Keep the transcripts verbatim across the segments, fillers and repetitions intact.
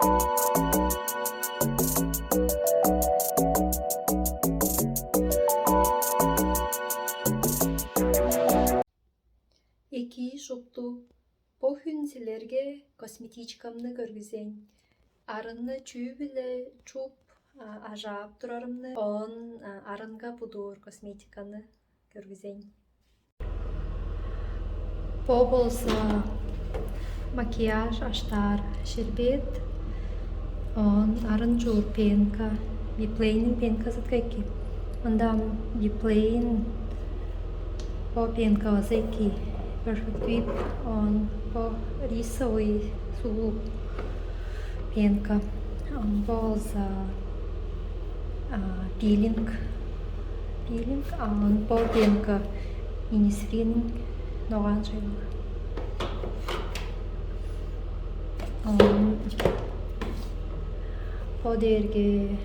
Экии шупту, бо хүн силерге косметичкамны көргүзейн. Арынны чүү-биле чуп ажаап турарымны, оон арынга будуур косметиканы көргүзейн. Бо болза макияж аштаар шербет, оон арын чуур пенка, Биплейниң пенказы эки. Мында ам Биплейн бо пенка база эки, Perfect Whip, оон бо рисовый сулуу пенка, оон бо болза пилинг, пилинг, оон бо пенка Иннисфриниң ногаан шайлыг. Оон бо дээрге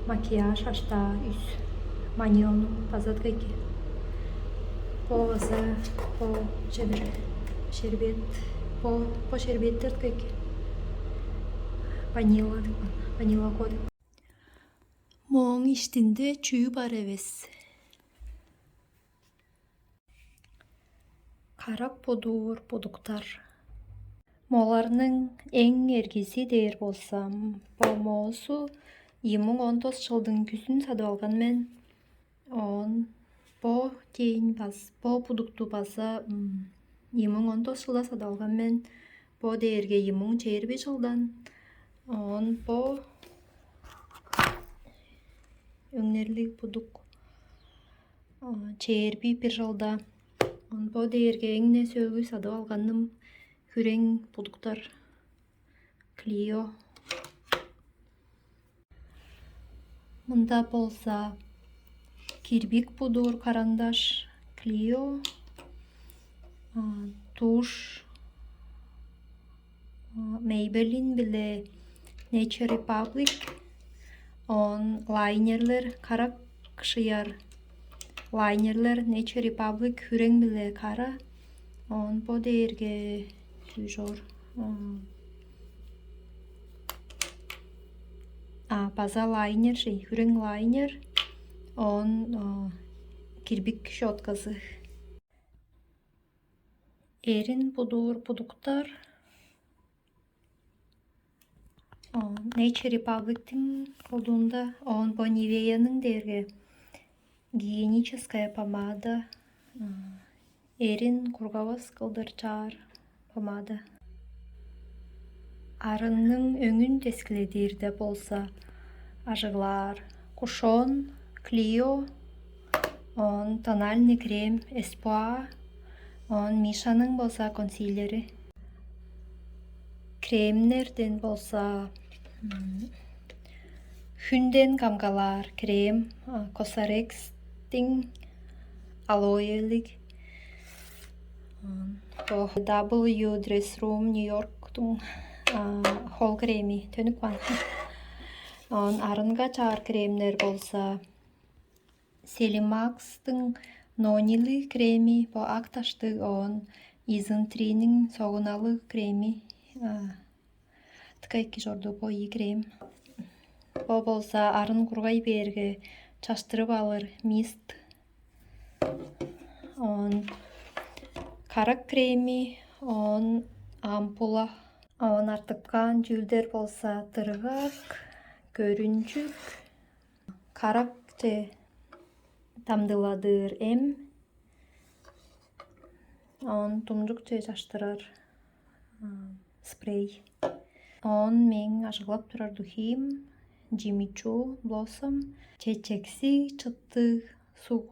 макияж аштаа үс, Манионуң база эки. Бо база бо чедир шербет, бо бо шербеттер эки. Ванила деп, ванила кофе. Мооң иштинде чүү бар эвес? Карак будуур будуктар. Моларның эң эргизи дээр болзам, бо моозу ийи муң он тос чылдың күзүн садып алган мен. Оон бо тейин бас бо будукту база ийи муң он тос чылда садып алган мен. Бо дээрге ийи муң чээрби чылдан. Оон бо өңнерлиг будук чээрби бир чылда. Оон бо дээрге эң-не сөөлгү садып алганым хүрең будуктар Клио. Мында болза кирбик будуур карандаш Клио, тушь Maybelline биле Nature Republic, оон лайнерлер, карак шыяр лайнерлер Nature Republic хүрең биле кара, оон бо дээрге чүү чоор? А база лайнер шей, хүрең лайнер, оон кирбик щёткасы. Эрин будуур будуктар. Nature Republicтиң колдуунда, оон бо Нивеяның дээрге гигиеническая помада, эрин кургавас кылдыр чаар помада. Арынның өңүн дескиледирде болза, ажыглаар кушон Клио, оон тональный крем Эспуа, оон Мишаның болза консилери. Кремнерден болза хүнден камгалаар крем Косарекстиң алоэлиг, W Dress Room Нью-Йорктуң хол креми төнүп каан. Оон арынга чаар кремнер болза Селимакстың нонилиг креми, бо ак таштыг, оон Изентриниң согуналыг креми. Тыка эки чорду бо ийи крем. Бо болза арын кургай бээрге чаштырып алыр мист. Оон карак креми, оон ампула. Оон артып каан чүүлдер болза дыргак, көрүнчүк, каракче дамдыладыр эм, оон думчукче чаштырар спрей. Оон мээң ажыглап турар духим Jimmy Choo Blossom, чечексиг чыттыг суг